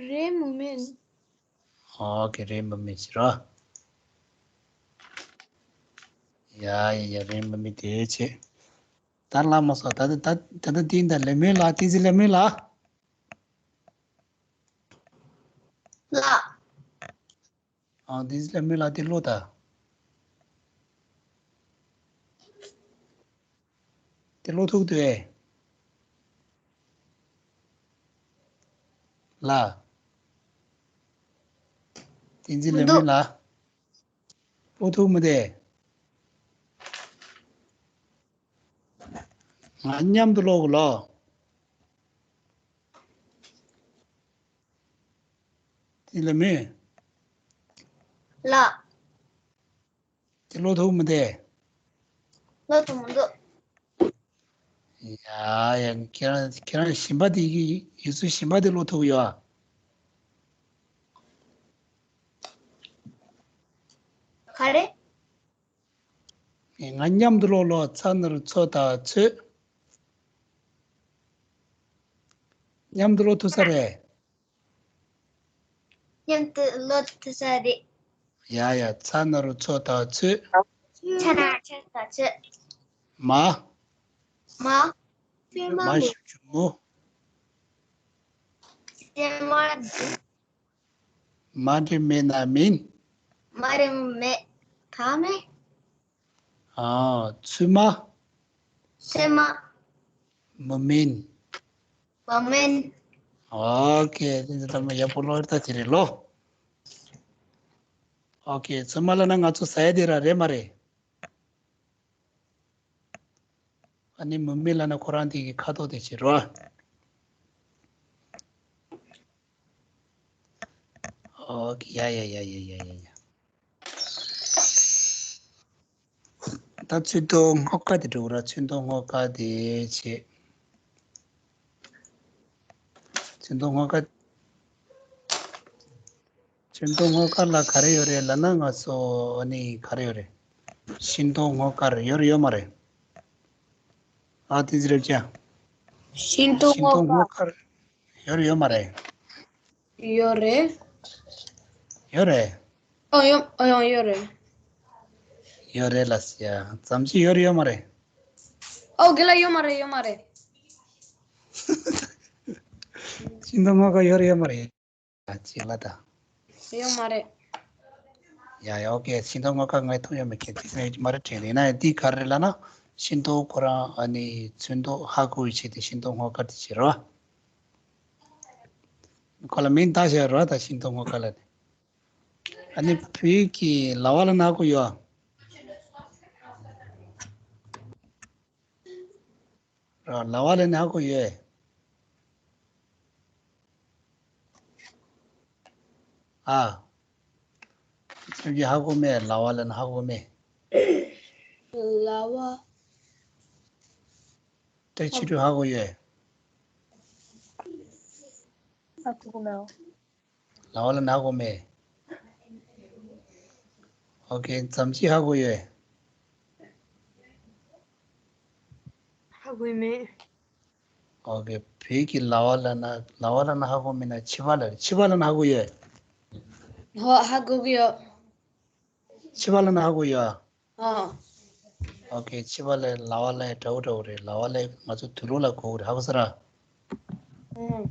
རེད་མུ་མེད། ཨོ་ཁེ། རེད་མུ་མེད་བྱེད་རོ། ཡ་ཡ་ཡ། རེད་མུ་མེད་དེ་བྱེད། ད་ལ་མ་སོ། ད་ད་ད་ད་དེ་འདྲ་ལེ་མོའི་ལ། དེ་ཚེ་ལེ་མོའི་ལ། ལ། ཨང་། དེ་ཚེ་ལེ་མོའི་ལ་དེ་ཀློག་ད། དེ་ཀློག་ཐུབ་འདུག་ཨེ། ལ། དེ་ཚེ་ལེ་མོའི་ལ། ཀློག་ཐུབ་མི་འདུག་ང་མཉམ་དུ་ཀློག་གོ་ལོ། དེ་ལ་མི། ལ། དེ་ཀློག་ཐུབ་མི་འདུག་ཀློག་ཐུབ་མི་འདུག་ཡ་ཡ། ཁྱེད་རང་ཁྱེད་རང་གཞན་པ་དེ་ཡིག་ཡིག་གཟུགས་གཞན་པ་དེ་ཀློག་ཐུབ་ཡོད་ཨ། ག་རེ། ང་མཉམ་དུ་ཀློག་ལོ། ཚ་ན་རོ་ཚོ་ད་ཚོད། མཉམ་དུ་ཀློག་ཐུབ་ས་རེད། མཉམ་དུ་ཀློག་ཐུབ་ས་རེད། ཡ་ཡ། ཚ་ན་རོ་ཚོ་ད་ཚོད། ཚ་ན་རོ་ཚོ་ད་ཚོད། མ། མ། མ་ཞབས་ཀྱུ་མོ། མ། མ་འགྲེང་མེ་ན་མིན། མ་འགྲེང་མེ་ད་མེད། ཨ། ཚོད་མ། ཚོད་མ། མུ་མེད། བ་མེན། ཨོ་ཁེ། དེ་ཚོ་ཚང་མ་ཡག་པོ་ཀློག་ད་དེ་རེད་ལོ། ཨོ་ཁེ། ཚོད་མ་ལབ་ན་ང་ཚོ་ཟ་ཡ་དེ་ར་རེད་མ་རེད། ཨ་ནི་མུ་མེད་ལབ་ན་ཁོ་རང་དེ་གི་ཁ་དོག་དེ་བྱེད་རོ། ཨོ་ཁེ། ཡ་ཡ་ཡ། ད་ཚོན་མདོག་སྔོ་དཀར་དེ་འགྲོ་གི་ར། ཚོན་མདོག་སྔོ་དཀར་དེ་བྱེད། ཚོན་མདོག་སྔོ་དཀར། ཚོན་མདོག་སྔོ་དཀར་ལ་ག་རེ་ཡོད་རེད་ལབ་ན། ང་ཚོ་ཨ་ནི་ག་རེ་ཡོད་རེད། ཤིང་སྡོང་སྔོ་དཀར་ཡོད་རེད་ཡོད་མ་རེད། ཨ་དེ་ཟེར་བྱ། ཤིང་སྡོང་སྔོ་དཀར་ཡོད་རེད་ཡོད་མ་རེད། ཡོད་རེད། ཡོད་རེད། ཨོ་ཡོད། ཨོ་ཡོད་ཡོད་རེད། ཡོད་རེད་ལ་ཟེར་ཡ། ཙམ་ཅིག་ཡོད་རེད་ཡོད་མ་རེད། ཨོ་དགེ་ལ་ཡོད་མ་རེད། ཡོད་མ་རེད། ཤིང་སྡོང་སྔོ་དཀར་ཡོད་རེད་ཡོད་མ་རེད། ཅིག་ལ་ད། ཡོད་མ་རེད། ཡ་ཡ། ཨོ་ཁེ། ཤིང་སྡོང་སྔོ་དཀར་ངས་མཐོང་ཡོད་མེད་ཁྱེད་ཅིག་ནས་མ་རེད་དྲན་རེད། ཡིན་ན་འདི་ག་རེ་ལབ་ན། ཤིང་སྡོང་ཁོ་རང་ཨ་ནི་ཚོན་མདོག་ཧ་གོ་བའི་ཆེད་དུ་ཤིང་སྡོང་སྔོ་དཀར་དེ་བྱེད་རོ། ཁོ་ལ་མིང་བཏགས་བཞག་རོ། ད་ཤིང་སྡོང་སྔོ་དཀར་ལ་ནི། ཨ་ནི་བོད་ཀྱི་ལྭ་བ་ལབ་ན་ཧ་གོ་ཡོད། ར། ལྭ་བ་ལབ་ན་ཧ་གོ་ཡོད། ཨ། ཁྱོད་ཀྱིས་ཧ་གོ་མེད། ལྭ་བ་ལབ་ན་ཧ་གོ་མེད། ལྭ་བ། ད་ཁྱོད་ཀྱིས་ཧ་གོ་ཡོད། ཧ་གོ་མེད། ལྭ་བ་ལབ་ན་ཧ་གོ་མེད། ཨོ་ཁེ། ཙམ་ཅིག་ཧ་གོ་ཡོད། ཧ་གོ་མེད། ཨོ་ཁེ། བོད་ཀྱི་ལྭ་བ་ལབ་ན། ལྭ་བ་ལབ་ན་ཧ་གོ་མེད་ན་ཕྱི་པ་ལབ། ཕྱི་པ་ལབ་ན་ཧ་གོ་ཡོད། ཧོ། ཧ་གོ་གི་ཡོད། ཕྱི་པ་ལབ་ན་ཧ་གོ་ཡོད། ཨ། ཨོ་ཁེ། ཕྱི་པ་ལ་ལྭ་བ་ལ་འདྲ་བོ་འདྲ་བོ་རེད། ལྭ་བ་ལ་ང་ཚོ་དུག་ལོག་ལ་གོ་གི་རེད། ཧ་གོ་སོང་ར། ཨུམ།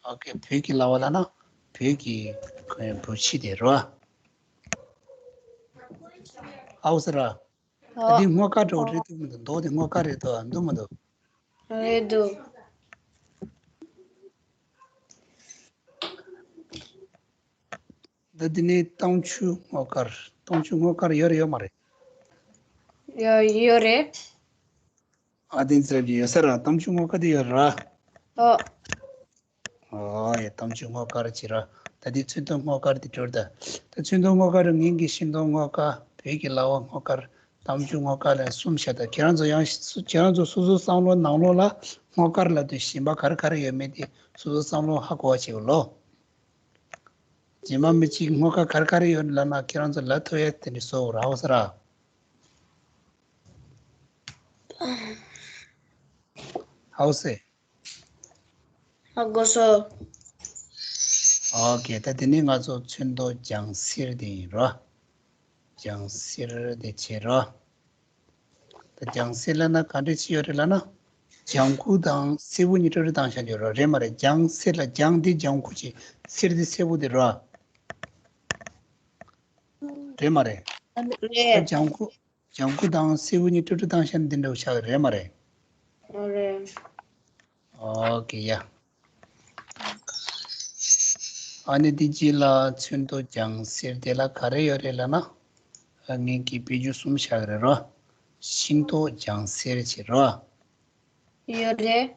ཨོ་ཁེ། བོད་ཀྱི་ལྭ་བ་ལབ་ན་བོད་ཀྱི་འབྲུ་ཕྱི་དེ་རེད་བ། ཧ་གོ་སོང་ར། ད་འདི་སྔོ་དཀར་འདྲ་བོ་རེད་འདུག་མི་འདུག་མདོག་དེ་སྔོ་དཀར་རེད་འདུག་འདུག་མི་འདུག་རེད་འདུག་ད་འདི་ནི་རྟ་མཆོག་སྔོ་དཀར། རྟ་མཆོག་སྔོ་དཀར་ཡོད་རེད་ཡོད་མ་རེད། ཡོད་ཡོད་རེད། ཨ་དེ་ཚོ་ཡོད་ས་ར། རྟ་མཆོག་སྔོ་དཀར་དེ་ཡོད་ར། ཨོ། ཨོ་ཡ། རྟ་མཆོག་སྔོ་དཀར་བྱེད་ར། ད་འདི་ཚོན་མདོག་སྔོ་དཀར་དེ་འགྲོ་ད། ད་ཚོན་མདོག་སྔོ་དཀར་ངེད་ཀྱི་ཤིང་སྡོང་སྔོ་དཀར། བོད་ཀྱི་ལྭ་བ་སྔོ་དཀར། རྟ་མཆོག་སྔོ་དཀར་ལ་གསུམ་བཞག་ད། ཁྱེད་རང་ཚོ་ཡང་ཁྱེད་རང་ཚོ་སོ་སོའི་བསམ་བློ་ནང་ལོགས་ལ་སྔོ་དཀར་ལབ་དུས་གཞན་པ་ག་རེ་ག་རེ་ཡོད་མེད་དེ་སོ་སོའི་བསམ་བློ་ཧ་གོ་བ་བྱེད་དགོས་ལོ། རྗེས་མ་མི་གཅིག་སྔོ་དཀར་ག་རེ་ག་རེ་ཡོད་ལབ་ན་ཁྱེད་རང་ཚོ་ལབ་ཐུབ་ཡ་དེ་འདྲ་བཟོ་དགོས་ར། ཧ་གོ་སོང་ར། ཧ་གོ་སོང་། ཧ་གོ་སོང་། ཨོ་ཁེ། ད་དེ་ནས་ང་ཚོ་ཚོན་མདོག་ལྗང་སེར་དེ་ཡིན་རོ། ལྗང་སེར་དེ་བྱེད་རོ། ད་ལྗང་སེར་ལབ་ན་ག་འདྲ་ཅིག་ཡོད་རེད་ལབ་ན། ལྗང་ཁུ་དང་སེར་པོ་གཉིས་ཀྲིག་ཀྲི་བཏང་བཞག་ཡོད་རོ། རེད་མ་རེད། ལྗང་སེར་ལ་ལྗང་དེ་ལྗང་ཁུ་བྱེད། སེར་དེ་སེར་པོ་དེ་རོ། རེད་མ་རེད། ད་རེད། ལྗང་ཁུ། ལྗང་ཁུ་དང་སེར་པོ་གཉིས་ཀྲིག་ཀྲི་བཏང་བཞག་ན་འདི་འདྲ་བོ་ཆགས་ཀྱི་རེད་མ་རེད། ཨོ་རེད། ཨོ་ཁེ་ཡ། ཨ་ནི་འདི་རྗེས་ལ་ཚོན་མདོག་ལྗང་སེར་དེ་ལ་ག་རེ་ཡོད་རེད་ལབ་ན། ཨ་ངེད་ཀྱི་དཔེ་རྒྱུན་གསུམ་བཞག་གི་རེད་རོ། ཤིང་མདོག་ལྗང་སེར་བྱེད་རོ། ཡོད་རེད།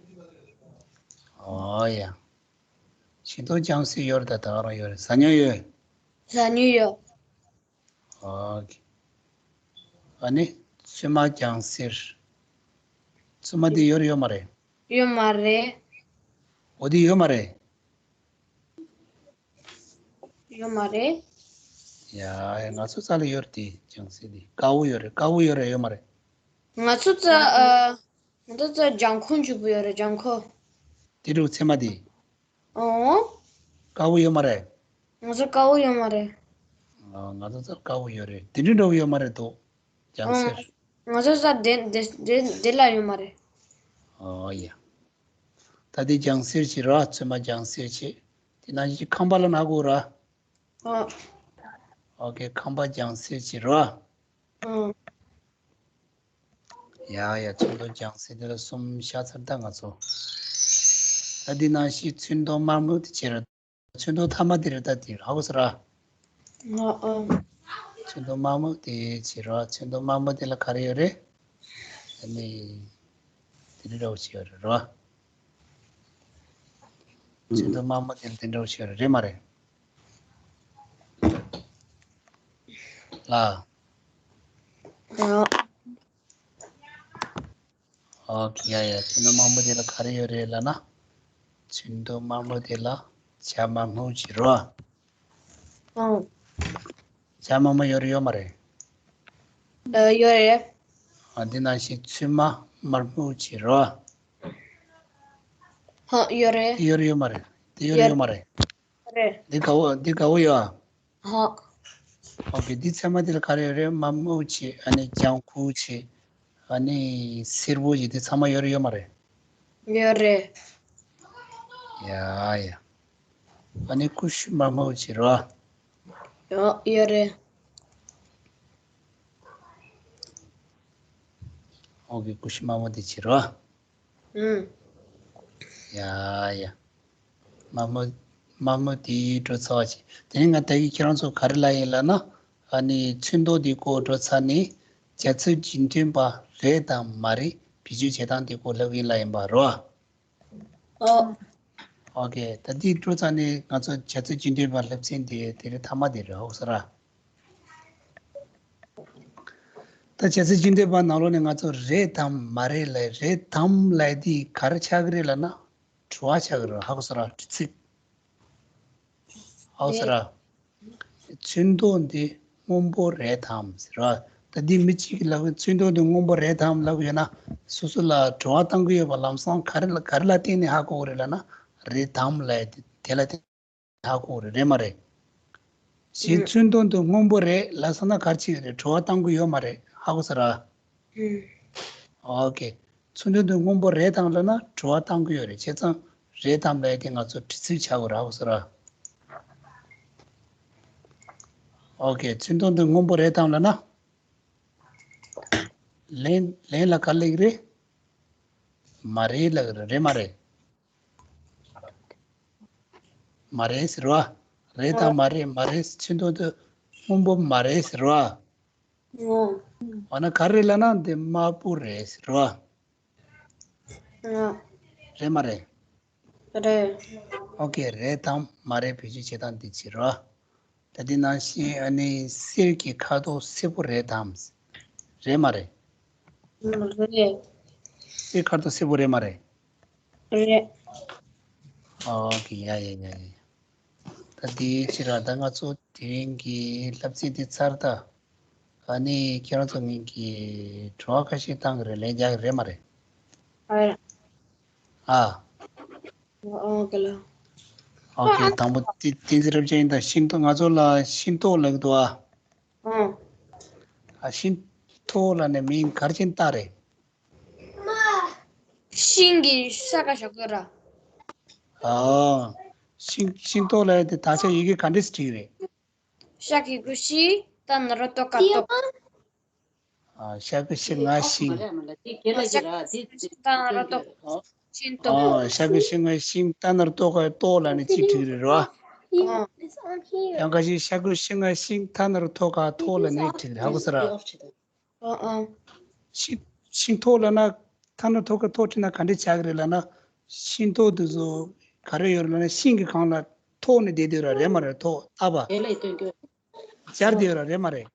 ཨོ་ཡ། ཤིང་མདོག་ལྗང་སེར་ཡོད་རེད། ད་ད་ག་རང་ཡོད་རེད། ཟ་སྙིང་ཡོད། ཟ་སྙིང་ཡོད། ཨོ་ཁེ། ཨ་ནི་ཚོད་མ་ལྗང་སེར། ཚོད་མ་འདི་ཡོད་རེད་ཡོད་མ་རེད། ཡོད་མ་རེད། འོ་འདི་ཡོད་མ་རེད། ཡོད་མ་རེད། ཡ་ཡ། ང་ཚོ་རྩ་ལ་ཡོད་རེད། དེ་ལྗང་སེར་འདི་དཀར་པོ་ཡོད་རེད། དཀར་པོ་ཡོད་རེད་ཡོད་མ་རེད། ང་ཚོ་རྩ་ཨ། ང་ཚོ་རྩ་ལྗང་ཁུ་འཇུག་པོ་ཡོད་རེད། ལྗང་ཁུ། དེ་རུ་ཚོད་མ་འདི། ཨོ། དཀར་པོ་ཡོད་མ་རེད། ང་ཚོ་དཀར་པོ་ཡོད་མ་རེད། ཨ། ང་ཚོ་རྩ་དཀར་པོ་ཡོད་རེད། དེ་འདྲ་འདྲ་པོ་ཡོད་མ་རེད་དོ། ལྗང་ཨོ། སེར། ང་ཚོ་རྩ་དེ་དེ་དེ་དེ་ལ་ཡོད་མ་རེད། ཨོ་ཡ། ད་དེ་ལྗང་སེར་བྱེད་ར། ཚོད་མ་ལྗང་སེར་བྱེད། དེ་ནང་བཞིན་ཁང་པ་ལབ་ན་ཧ་གོ་ར། ཨོ། ཨོ་ཁེ། ཁང་པ་ལྗང་སེར་བྱེད་ར། ཨོ། ཡ་ཡ། ཚོན་མདོག་ལྗང་སེར་དེ་ལ་གསུམ་བཞག་ཚར། ད་ང་ཚོ། ད་འདི་ནང་བཞིན་ཚོན་མདོག་དམར་མོ་དེ་བྱེད་རོགས། ཚོན་མདོག་ཐ་མ་དེ་རེད། ད་དེ་ཧ་གོ་སོང་ར། ཨ་ཨ། ཚོན་མདོག་དམར་མོ་དེ་བྱེད་རོགས། ཚོན་མདོག་དམར་མོ་དེ་ལ་ག་རེ་ཡོད་རེད། ཨ་ནི། དེ་འདྲ་བོ་ཞིག་ཡོད་རེད་རོ། ཚོན་མདོག་དམར་མོ་དེ་ལ་དེ་འདྲ་བོ་ཞིག་ཡོད་རེད། རེད་མ་རེད། ལ། ཨ། ཨོ་ཁེ། ཡ་ཡ། ཚོན་མདོག་དམར་མོ་དེ་ལ་ག་རེ་ཡོད་རེད་ལབ་ན། ཚོན་མདོག་དམར་མོ་དེ་ལ་བྱ་དམར་མོ་བྱེད་རོ། ཨང་། བྱ་དམར་མོ་ཡོད་རེད་ཡོད་མ་རེད། ཨ། ཡོད་རེད། ཨ། འདི་ནང་བཞིན་ཚོད་མ་དམར་མོ་བྱེད་རོ། ཧ། ཡོད་རེད། ཡོད་རེད་ཡོད་མ་རེད། འདི་ཡོད་རེད་ཡོད་ཡོད་མ་རེད། རེད། འདི་དགའ་བོ་འདི་དགའ་བོ་ཡོད་ཨ། ཧ། ཨོ་ཁེ། འདི་ཚད་མ་འདི་ལ་ག་རེ་ཡོད་རེད། དམར་མོ་བྱེད། ཨ་ནི་ལྗང་ཁུ་བྱེད། ཨ་ནི་སེར་པོ་བྱེད། འདི་ཚང་མ་ཡོད་རེད་ཡོད་མ་རེད། ཡོད་རེད། ཡ་ཡ། ཨ་ནི་ཀུ་ཤུ་དམར་མོ་བྱེད་རོ། ཡོད་ཡོད་རེད། ཨོ་ཁེ། ཀུ་ཤུ་དམར་མོ་དེ་བྱེད་རོ། ཨུམ། ཡ་ཡ། དམར་མོ་དམར་མོ་དེའི་འགྲོ་ཚར་བ་བྱེད། དེ་ནས་ང་ད་གིན་ཁྱེད་རང་ཚོ་ག་རེ་ལབ་ཡིན་ལབ་ན། ཨ་ནི་ཚོན་མདོག་དེ་སྐོར་འགྲོ་ཚར་ནས་བྱ་ཚིག་རྒྱུན་མཐུད་པ་རེད་དམ་མ་རེད་བེད་སྤྱོད་བྱེད་སྟངས་དེ་སྐོར་ལབ་ཡིན་ལབ་ཡིན་པ་རོ། ཨོ། ཨོ་ཁེ། ད་འདི་འགྲོ་ཚར་ནས་ང་ཚོ་བྱ་ཚིག་རྒྱུན་མཐུད་པ་སློབ་ཚན་དེ་དེ་རིང་མཐའ་མ་དེ་རེད། ཧ་གོ་སོང་ར། ད་བྱ་ཚིག་རྒྱུན་མཐུད་པ་ནང་ལོགས་ནས་ང་ཚོ་རེད་དམ་མ་རེད་ལབ། རེད་དམ་ལབ་དེ་ག་རེ་ཆགས་ཀྱི་རེད་ལབ་ན། དྲི་བ་ཆགས་ཀྱི་རེད། ཧ་གོ་སོང་ར། དྲི་ཚིག་ཧ་གོ་སོང་ར། ཚོན་མདོག་འདི་སྔོན་པོ་རེད་དམ་ཟེར་བ། ད་འདི་མི་གཅིག་གིས་ལབ་ཀྱི། ཚོན་མདོག་འདི་སྔོན་པོ་རེད་དམ་ལབ་ཀྱི་ཡོད་ན། སོ་སོ་ལ་དྲི་བ་བཏང་གི་ཡོད་པ། ལམ་སང་ག་རེ་ལ་ག་རེ་ལ་བརྟེན་ནས་ཧ་གོ་གི་རེད་ལབ་ན། རེད་དམ་ལབ་དེ་དེ་ལ་བརྟེན་ཧ་གོ་གི་རེད། རེད་མ་རེད། གཞན་ཚོན་མདོག་འདི་སྔོན་པོ་རེད་ལབ་སོང་ན་ག་རེ་བྱེད་ཀྱི་རེད། དྲི་བ་བཏང་གི་ཡོད་མ་རེད། ཧ་གོ་སོང་ར། ཨོ་ཁེ། ཚོན་མདོག་འདི་སྔོན་པོ་རེད་དམ་ལབ་ན་དྲི་བ་བཏང་གི་ཡོད་རེད། བྱས་ཙང་རེད་དམ་ལབ་དེ་ང་ཚོ་དྲི་ཚིག་ཆགས་དགོས་རེད། ཧ་གོ་སོང་ར། ཨོ་ཁེ། ཚོན་མདོག་འདི་སྔོན་པོ་རེད་དམ་ལབ་ན། ལན་ལན་ལ་ག་རེ་ལབ་ཀྱི་རེད། མ་རེད་ལབ་ཀྱི་རེད། རེད་མ་རེད། མ་རེད་ཟེར་བ། རེད་དམ་མ་རེད། མ་རེད། ཚོན་མདོག་འདི་སྔོན་པོ་མ་རེད་ཟེར་བ། འོ་ན་ག་རེ་ལབ་ན་འདི་དམར་པོ་རེད་ཟེར་བ། རེད་མ་རེད། རེད། ཨོ་ཁེ། རེད་དམ་མ་རེད་བེད་སྤྱོད་བྱེད་སྟངས་འདི་བྱེད་རོགས། ད་འདི་ནང་བཞིན་ཨ་ནི་གསེར་གྱི་ཁ་དོག་སེར་པོ་རེད་དམ། རེད་མ་རེད། རེད། གསེར་ཁ་དོག་སེར་པོ་རེད་མ་རེད། རེད། ཨོ་ཁེ། ཡ་ཡ་ཡ་ཡ། ད་དེའི་ཕྱིར་ར། ད་ང་ཚོ་དེ་རིང་གི་བསླབ་ཚན་འདི་ཚར་ད། ཨ་ནི་ཁྱེད་རང་ཚོ་ངེད་ཀྱི་དྲི་བ་ཁ་ཤས་བཏང་གི་རེད། ལན་རྒྱག་གི་རེད་མ་རེད། ཨ། ཨ། ཨོ་ཁེ་ལ། ཨོ་ཁེ། དང་པོ་དེ་བསྟན་འཛིན་རབ་རྒྱན་དང་ཤིང་ཏོག་ང་ཚོ་ལ་ཤིང་ཏོག་ལབ་ཀྱི་འདུག་ཨ། ཨ། ཤིང་ཏོག་ལབ་ནས་མིང་ག་རེ་བྱས་ནས་བཏགས་རེད། ཤིང་གི་ཤ་ཀ་བཞག་དགོས་ར། ཨ། ཤིང་ཤིང་ཏོག་ལབ་ཡ་དེ་དག་ཆ་ཡི་གེ་ག་འདྲས་སེ་བྲིས་རེད། ཤ་གི་གུ་ཤི། ཏ་ན་རོ་ཏོ་ཀ་ཏོག་ཨ། ཤ་གི་ཤི་ང་ཤིང་། ཤ་གི་ཤི་ང་ཤིང་ཏ་ན་རོ་ཏོ་ཤིང་ཏོག་ཨ། ཤ་གི་ཤི་ང་ཤིང་ཏ་ན་རོ་ཏོ་ཀ་ཏོག་ལབ་ནས་གཅིག་བྲིས་རེད་རོ། ཨ། ཡང་ཁ་ཤས་ཤ་གི་ཤི་ང་ཤིང་ཏ་ན་རོ་ཏོ་ཀ་ཏོག་ལབ་ནས་བྲིས་རེད། ཧ་གོ་སོང་ར། ཨ་ཨ། ཤིང་ཤིང་ཏོག་ལབ་ན། ཏ་ན་རོ་ཏོ་ཀ་ཏོག་བྲིས་ན་ག་འདྲས་ཆགས་ཀྱི་རེད་ལབ་ན། ཤིང་ཏོག་དེ་ཚོ་ག་རེ་ཡོད་རེད་ལབ་ན། ཤིང་གི་སྒང་ལ་ཐོགས་ནས་བསྡད་དེ་ཡོད་ར། རེད་མ་རེད། ཐོགས་བཏབ་པ། དེ་ལ་སྟོན་རྒྱུ། སྦྱར་དེ་ཡོད་ར། རེད་མ་རེད།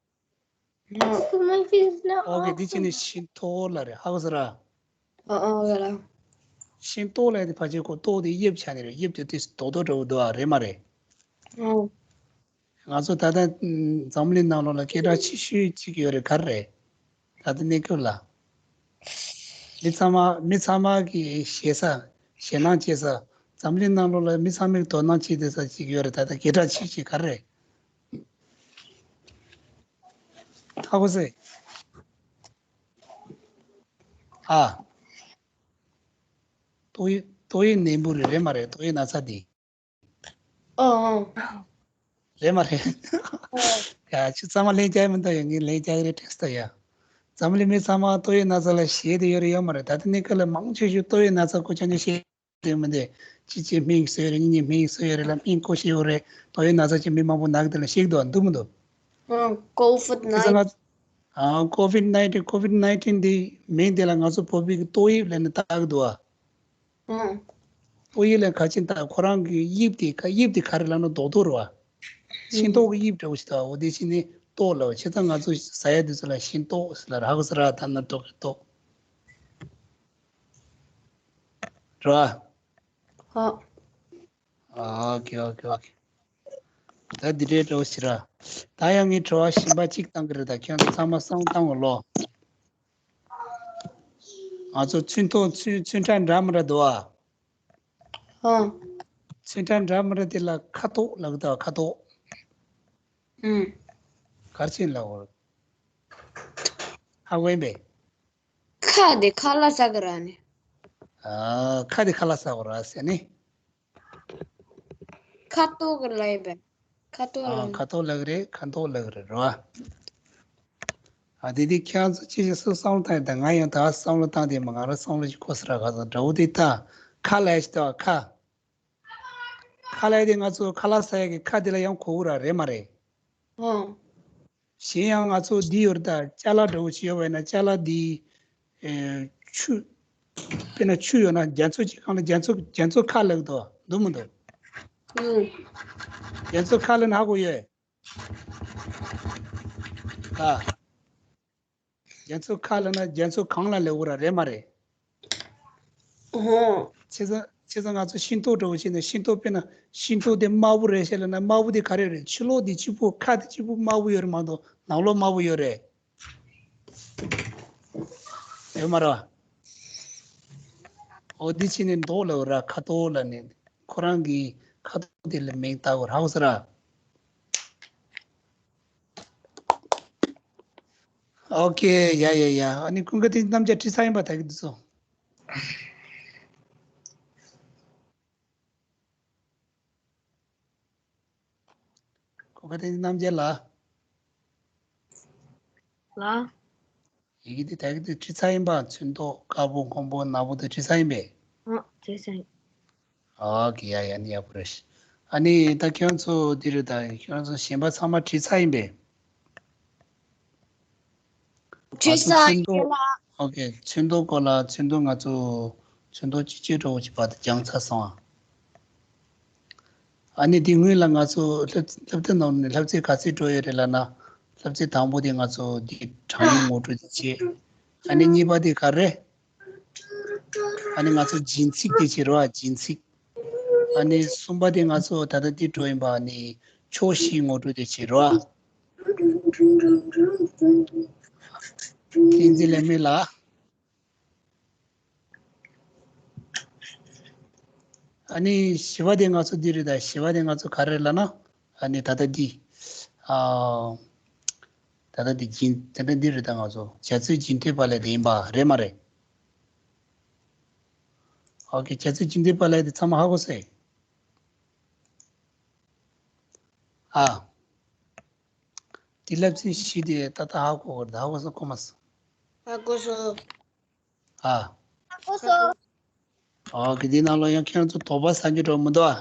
ཨོ་ཁེ། འདི་བྱས་ནས་ཤིང་ཏོག་ལབ་རེད། ཧ་གོ་སོང་ར། ཨ་ཨ། ཡ་ལ། ཤིང་ཏོག་ལབ་དེ་ཕལ་ཆེར་ཁོ་ཏོག་དེ་དབྱིབས་ཆགས་ནས་རེད། དབྱིབས་དེ་ཏོག་ཏོག་འདྲ་བོ་འདུག་ཨ། རེད་མ་རེད། ཨོ། ང་ཚོ་ད་ལྟ་འཛམ་གླིང་ནང་ལོགས་ལ་སྐད་གྲགས་ཆེ་ཤོས་གཅིག་ཡོད་རེད། ག་རེ་རེད། ད་ལྟ་གནས་སྐབས་ལ། མི་ཚང་མ་མི་ཚང་མ་གི་ཞེ་ས་ཞེད་སྣང་བྱེད་ས། འཛམ་གླིང་ནང་ལོགས་ལ་མི་ཚང་མས་དོ་སྣང་བྱེད་བསྡད་ས་གཅིག་ཡོད་རེད། ད་ལྟ་སྐད་གྲགས་ཆེ་ཤོས་ག་རེ་རེད། ཧ་གོ་སོང་ཨ། ཏོག་དབྱིབས་ཏོག་དབྱིབས་ནད་འབུ་རེད། རེད་མ་རེད། ཏོག་དབྱིབས་ན་ཚ་འདི། ཨོ་ཨོ། རེད་མ་རེད། ཨོ། ཡ། ཁྱོད་ཚང་མ་ལན་རྒྱག་མི་འདུག་ཡ། ངས་ལན་རྒྱག་གི་རེད་དྲན་སོང་ཡ། འཛམ་གླིང་མི་ཚང་མ་ཏོག་དབྱིབས་ན་ཚ་ལ་ཞེད་དེ་ཡོད་རེད་ཡོད་མ་རེད། ད་ལྟ་གནས་སྐབས་ལ་མང་ཆེ་ཤོས་ཏོག་དབྱིབས་ན་ཚ་སྐོར་ཆ་ཉོ་ཤེས། དེ་མི་འདི་གཅིག་གཅིག་སྨན་ཟོས་རེད། གཉིས་གཉིས་སྨན་ཟོས་རེད་ལ། སྨན་བཀོལ་བཞིན་ཡོད་རེད། ཏོག་དབྱིབས་ན་ཚ་ཅན་མི་མང་པོ་ན་གི་དེ་ལ་ཤི་གི་འདུག་འདུག་མི་འདུག་ཨང་། ཀོ་ཝིད་ཁ་སང་ནའིན་ང་ཨ་ཀོ་ཝིད་ནའིན་ཊིན། ཀོ་ཝིད་ནའིན་ཊིན་འདི་མིང་དེ་ལ་ང་ཚོ་བོད་པའི་གི་ཏོག་དབྱིབས་ལབ་ནས་བཏགས་གི་འདུག་ཨ། ཨང་། ཏོག་དབྱིབས་ལབ་ག་ཅི་ད་ཁོ་རང་གི་དབྱིབས་དེ་ག་དབྱིབས་དེ་ག་རེ་ལབ་ན་རྡོག་རྡོག་རེད་བ། ཤིང་ཏོག་གི་དབྱིབས་འདྲ་བོ་ཞིག་ད། འོ་དེ་ཕྱིན་ནི་ཏོག་ལབ་བ། བྱས་ཙང་ང་ཚོ་ཟ་ཡ་དེ་ཚོ་ལ་ཤིང་ཏོག་ཟེར་ལབ་ར། ཧ་གོ་སོང་ར། ད་ནི་ཏོག་གི་ཏོག་རེད་བ། ཧོ། ཨོ་ཁེ་ཨོ་ཁེ་ཨོ་ཁེ། ད་འདི་འདྲའི་འདྲ་བོ་ཞིག་ར། ད་ཡང་ངས་དྲི་བ་གཞན་པ་གཅིག་བཏང་གི་རེད། ད་ཁྱོད་ཚོ་ཚང་མ་བསམ་བློ་བཏང་གོ་ལོ། ང་ཚོ་ཚོན་ཐོག་ཚོན་ཚོན་ཁྲ་འདྲ་མི་འདྲ་འདུག་ཨ། ཨང་། ཚོན་ཁྲ་འདྲ་མི་འདྲ་དེ་ལ་ཁ་དོག་ལབ་གི་འདུག་ཁ་དོག་ཨུམ། ག་རེ་བྱས་ལབ་དགོས་རེད། ཧ་གོ་ཡིན་པས། ཁ་དེ་ཁ་ལག་ཟ་གི་ར་ནི། ཨ། ཁ་དེ་ཁ་ལག་ཟ་དགོས་ར་ཟེར་ནི། ཁ་དོག་གི་ལབ་ཡིན་པས། ཁ་དོག་ཨ། ལབ་ནི། ཁ་དོག་ལབ་གི་རེད། ཁ་དོག་ལབ་གི་རེད་རོ། ཨ། དེ་དེ་ཁྱེད་རང་ཚོ་ཅི་ཞིག་སུ་བསམ་བློ་བཏང་ཡོད། ད་ང་ཡང་ད་བསམ་བློ་བཏང་དེ་མ། ང་རང་བསམ་བློ་ཞིག་འཁོར་སོང་ར། ག་ཚོད་འདྲ་བོ་དེ་ད་ཁ་ལབ་ཡ་ཞིག་ད་བ། ཁ། ཁ་ལབ་ཡ་དེ་ང་ཚོ་ཁ་ལག་ཟ་ཡ་གི་ཁ་དེ་ལ་ཡང་གོ་གི་ར། རེད་མ་རེད། ཨང་། གཞན་ཡང་ང་ཚོ་འདི་ཡོད་རེད་ད། ཅ་ལག་འདྲ་བོ་ཞིག་ཡོད་པ་ཡིན་ན་ཅ་ལག་འདི། ཨེ། ཆུ། དཔེར་ན་ཆུ་ཡོད་ན་རྒྱ་མཚོ་གཅིག་སྒང་ལ་རྒྱ་མཚོ་རྒྱ་མཚོ་ཁ་ལབ་འདུག་འདུག་མི་འདུག་ཨུ། རྒྱ་མཚོ་ཁ་ལབ་ན་ཧ་གོ་ཡོད། ད། རྒྱ་མཚོ་ཁ་ལབ་ན་རྒྱ་མཚོ་གངས་ལ་ལབ་དགོས་ར། རེད་མ་རེད། ཧོ། བྱས་ཙང་བྱས་ཙང་ང་ཚོ་ཤིང་ཏོག་འདྲ་བོ་བྱས་ནས་ཤིང་ཏོག་དཔེར་ན་ཤིང་ཏོག་དེ་དམར་པོ་རེད་ཟེར་ལབ་ན་དམར་པོ་དེ་ག་རེ་རེད། ཕྱི་ལོགས་དེ་གཅིག་པུ་ཁ་དེ་གཅིག་པུ་དམར་པོ་ཡོད་རེད་མ་གཏོགས་ནང་ལོགས་དམར་པོ་ཡོད་རེད། ཡོད་མ་རེད་བ། འོ་དེ་བྱས་ནས་མདོག་ལབ་ར། ཁ་དོག་ལབ་ནས་ཁོ་རང་གི་ཁ་དོག་དེ་ལ་མིང་བཏགས་དགོས་རེད། ཧ་གོ་སོང་ར། ཨོ་ཁེ། ཡ་ཡ་ཡ། ཨ་ནི་ཀུན་དགའ་བསྟན་འཛིན་རྣམ་རྒྱལ་བྲིས་ཚར་ཡིན་པ། ད་གི་འདི་ཚོ། ཀུན་དགའ་བསྟན་འཛིན་རྣམ་རྒྱལ་ལགས། ལགས། ཡི་གེ་འདི་ད་གི་འདི་བྲིས་ཚར་ཡིན་པ། ཚོན་མདོག་དཀར་པོ་སྔོན་པོ་ནག་པོ་དེ་བྲིས་ཚར་ཡིན་པས། ཨ། བྲིས་ཚར་ཡིན། ཨོ་ཁེ། ཡ་ཡ། ནི་ཡག་པོ་རེད། ཨ་ནི་ད་ཁྱོད་ཚོ་འདི་རེད། ད་ཁྱོད་ཚོ་གཞན་པ་ཚང་མ་བྲིས་ཚར་ཡིན་པས། བྲིས་ང་ཚོ་ཚར་ཚོན་མདོག་ཡིན་ལགས། ཨོ་ཁེ། ཚོན་མདོག་སྐོར་ལ། ཚོན་མདོག་ང་ཚོ་ཚོན་མདོག་སྤྱི་སྤྱོད་འདྲ་བོ་ཅིག་བར་དུ་སྦྱངས་ཚར་སོང་ཨ། ཨ་ནི་དེ་སྔོན་ལ་ང་ཚོ་སློབ་སློབ་དེབ་ནང་ནས་སློབ་ཚན་ག་ཚོད་འགྲོ་ཡོད་རེད་ལབ་ན། སློབ་ཚན་དང་པོ་དེ་ང་ཚོ་དེ་གྲངས་ཡིག་ངོ་སྤྲོད་དེ་བྱས། ཨ་ནི་གཉིས་པ་དེ་ག་རེ། ཨ་ནི་ང་ཚོ་སྦྱིན་ཚིག་དེ་བྱས་རོ། སྦྱིན་ཚིག་ཨ་ནི་གསུམ་པ་དེ་ང་ཚོ་ད་ལྟ་འདི་འགྲོ་ཡིན་པ། ཨ་ནི་ཕྱོགས་བཞི་ངོ་སྤྲོད་དེ་བྱེད་རོགས། བསྟན་འཛིན་ལེགས་སྨོན་ལགས། ཨ་ནི་བཞི་པ་དེ་ང་ཚོ་འདི་རེད། ད་བཞི་པ་དེ་ང་ཚོ་ག་རེ་ལབ་ན། ཨ་ནི་ད་ལྟ་འདི། ཨ། ད་ལྟ་འདི་སྦྱིན། ད་ལྟ་འདི་རེད། ད་ང་ཚོ་བྱ་ཚིག་སྦྱིན་མཐུ་པ་ལས་དེ་ཡིན་པ་རེད་མ་རེད། ཨོ་ཁེ། བྱ་ཚིག་སྦྱིན་མཐུ་པ་ལས་དེ་ཚང་མ་ཧ་གོ་སོང་། ཨ། དེ་སློབ་ཚན་བཞི་དེ་ད་ལྟ་ཧ་གོ་གི་རེད། ཧ་གོ་སོང་། གོ་མ་སོང་། ཧ་གོ་སོང་། ཨ། ཧ་གོ་སོང་། ཨོ་ཁེ། དེ་ནང་ལོགས་ཡང་ཁྱེད་རང་ཚོ་དོགས་པ་ཟ་རྒྱུ་འདྲ་བོ་མི་འདུག་ཨ།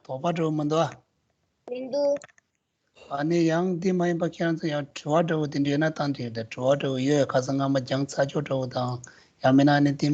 དོགས་པ་འདྲ་བོ་མི་འདུག་ཨ། མི་འདུག་ཨ་ནི་ཡང་དེ་མ་ཡིན་པ་ཁྱེད་རང་ཚོ་ཡང་དྲི་བ་འདྲ་བོ་དེ་འདྲ་ཡོད་ན་བཏང་དུས་ད། དྲི་བ་འདྲ་བོ་ཡོད་ཁ་སང་སྔ་མ་སྦྱངས་ཚར་ཆོག་འདྲ་བོ་དང་། ཡང་མིན་ན་ཨ་ནི་དེ།